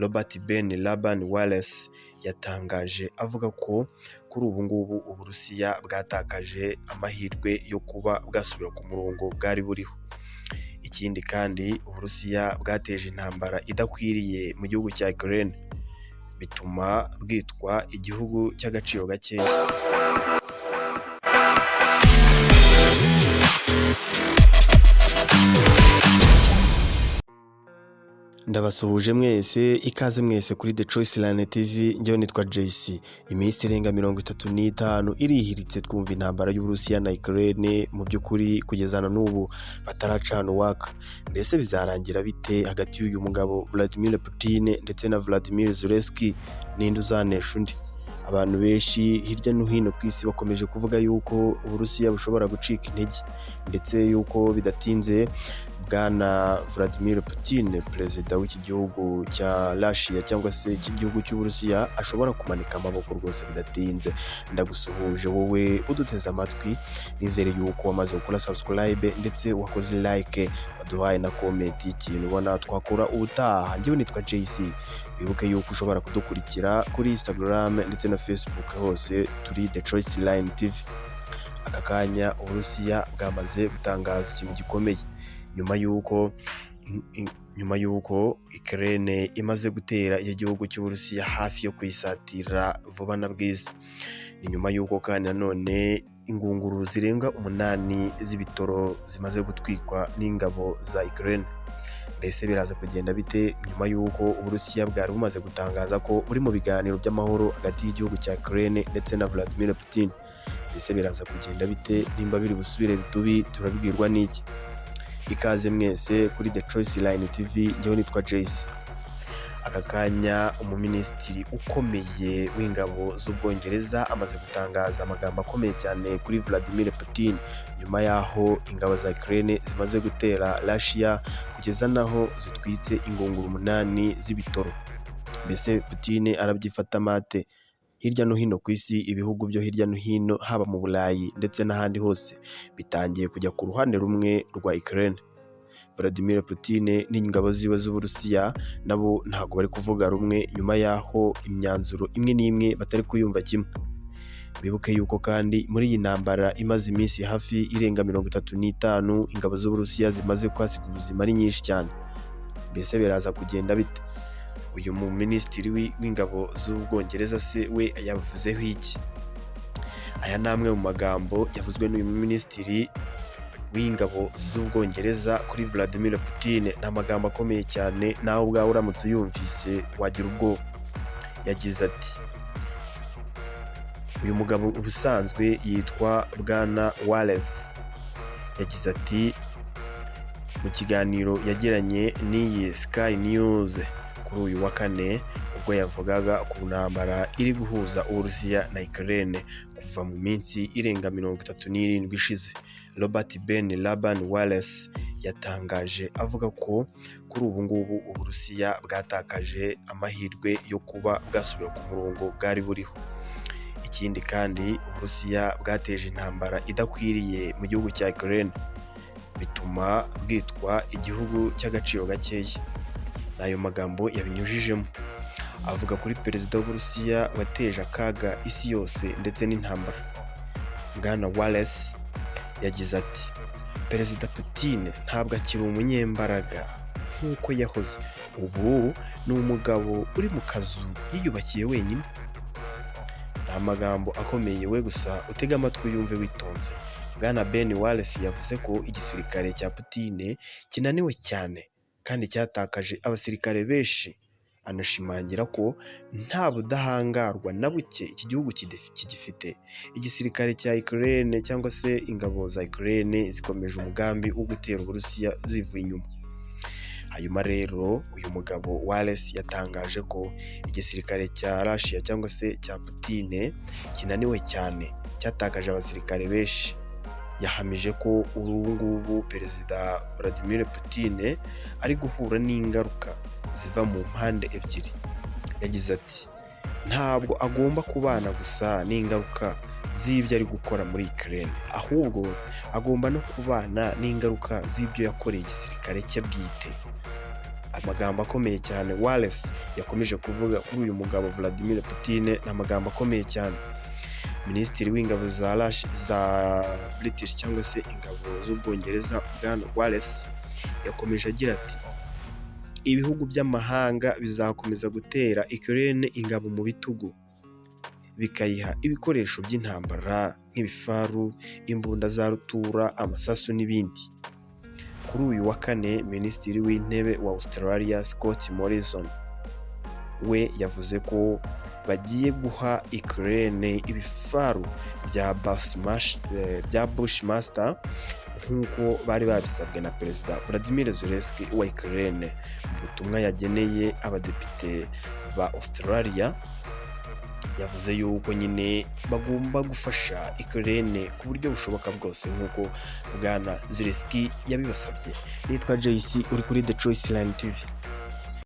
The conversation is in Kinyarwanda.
Robert Ben Laban Wallace yatangaje avuga ko kuri ubu ngubu Uburusiya bwatakaje amahirwe yo kuba bwasubira ku murongo bwari buriho. Ikindi kandi, Uburusiya bwateje intambara idakwiriye mu gihugu cya Ukraine, bituma bwitwa igihugu cy'agaciro gakeya. Ndabasuhuje mwese, ikaze mwese kuri The Choice Line TV, njyewe nitwa JC. Iminsi irenga 35 irihiritse twumva intambara y'Uburusiya na Ukraine, mu by'ukuri kugeza na n'ubu bataracana uwaka. Mbese bizarangira bite hagati y'uyu mugabo Vladimir Putin ndetse na Vladimir Zelensky, ninde uzanesha undi? Abantu benshi hirya no hino ku isi bakomeje kuvuga yuko Uburusiya bushobora gucika intege, ndetse yuko bidatinze Bwana Vladimir Putin, perezida w'iki gihugu cya Russia cyangwa se cy'igihugu cy'Uburusiya, ashobora kumanika amaboko rwose bidatinze. Ndagusuhuje wowe uduteze amatwi, nizere yuko wamaze gukora subscribe ndetse wakoze like, waduhaye na comment y'ikintu ubona twakora ubutaha. Njyewe nitwa JC. Wibuke yuko ushobora kudukurikira kuri Instagram ndetse na Facebook, hose turi The Choice Line TV. Aka kanya Uburusiya bwamaze gutangaza ikintu gikomeye nyuma y'uko Ukraine imaze gutera iki gihugu cy'Uburusiya hafi yo kuyisatira vuba na bwiza. Ni nyuma y'uko kandi nanone ingunguru zirenga umunani z'ibitoro zimaze gutwikwa n'ingabo za Ukraine. Mbese biraza kugenda bite nyuma y'uko Uburusiya bwari bumaze gutangaza ko buri mu biganiro by'amahoro hagati y'igihugu cya Ukraine ndetse na Vladimir Putin? Mbese biraza kugenda bite? Nimba biri busubire bitubi, turabibwirwa n'iki? Ikaze mwese kuri The Choice Line TV, njyewe nitwa Jace. Aka kanya umuminisitiri ukomeye w'ingabo z'Ubwongereza amaze gutangaza amagambo akomeye cyane kuri Vladimir Putin nyuma y'aho ingabo za Ukraine zimaze gutera Russia kugeza n'aho zitwitse ingunguru umunani z'ibitoro. Mbese Putin arabyifata mate? Hirya no hino ku isi, ibihugu byo hirya no hino, haba mu Burayi ndetse n'ahandi hose, bitangiye kujya ku ruhande rumwe rwa Ukraine. Vladimir Putin n'ingabo ziwe z'Uburusiya nabo ntabwo bari kuvuga rumwe nyuma y'aho imyanzuro imwe n'imwe batari kuyumva kimwe. Wibuke yuko kandi muri iyi ntambara imaze iminsi hafi irenga 35, ingabo z'Uburusiya zimaze kuhasiga ubuzima ari nyinshi cyane. Mbese biraza kugenda bite? Uyu mu minisitiri w'ingabo z'Ubwongereza se we yavuzeho iki? Aya ni amwe mu magambo yavuzwe n'uyu minisitiri w'ingabo z'Ubwongereza kuri Vladimir Putin. Ni amagambo akomeye cyane, nawe ubwawe uramutse uyumvise wagira ubwoba. Yagize ati, uyu mugabo ubusanzwe yitwa Bwana Wallace, yagize ati mu kiganiro yagiranye n'iyi Sky News kuri uyu wa kane, ubwo yavugaga ku ntambara iri guhuza Uburusiya na Ukraine kuva mu minsi irenga 37 ishize, Robert Ben Laban Wallace yatangaje avuga ko kuri ubu ngubu Uburusiya bwatakaje amahirwe yo kuba bwasubira ku murongo bwari buriho. Ikindi kandi, Uburusiya bwateje intambara idakwiriye mu gihugu cya Ukraine, bituma bwitwa igihugu cy'agaciro gakeya. Ni ayo magambo yabinyujijemo avuga kuri perezida w'Uburusiya wateje akaga isi yose ndetse n'intambara. Bwana Wallace yagize ati: "Perezida Putin ntabwo akiri umunyembaraga nk'uko yahoze, ubu ni umugabo uri mu kazu yiyubakiye wenyine." Ni amagambo akomeye, we gusa utega amatwi yumve witonze. Bwana Ben Wallace yavuze ko igisirikare cya Putin kinaniwe cyane kandi cyatakaje abasirikare benshi, anashimangira ko nta budahangarwa na buke iki gihugu kigifite. Igisirikare cya Ukraine cyangwa se ingabo za Ukraine zikomeje umugambi wo gutera Uburusiya zivuye inyuma. Hanyuma rero uyu mugabo Wallace yatangaje ko igisirikare cya Russia cyangwa se cya Putin kinaniwe cyane, cyatakaje abasirikare benshi. Yahamije ko ubu ngubu perezida Vladimir Putin ari guhura n'ingaruka ziva mu mpande ebyiri. Yagize ati: "Ntabwo agomba kubana gusa n'ingaruka z'ibyo ari gukora muri Ukraine, ahubwo agomba no kubana n'ingaruka z'ibyo yakoreye igisirikare cye bwite." Amagambo akomeye cyane Wallace yakomeje kuvuga kuri uyu mugabo Vladimir Putin ni amagambo akomeye cyane. Minisitiri w'ingabo za British cyangwa se ingabo z'Ubwongereza, bwana Wallace, yakomeje agira ati: "Ibihugu by'amahanga bizakomeza gutera Ukraine ingabo mu bitugu, bikayiha ibikoresho by'intambara nk'ibifaru, imbunda za rutura, amasasu n'ibindi." Kuri uyu wa kane, Minisitiri w'Intebe wa Australia, Scott Morrison, we yavuze ko bagiye guha Ukraine ibifaru bya Bushmaster nk'uko bari babisabwe na Perezida Vladimir Zelensky wa Ukraine. Mu butumwa yageneye abadepite ba Australia, yavuze yuko nyine bagomba gufasha Ukraine ku buryo bushoboka bwose nk'uko bwana Zelensky yabibasabye. Nitwa JC, uri kuri The Choice Line TV.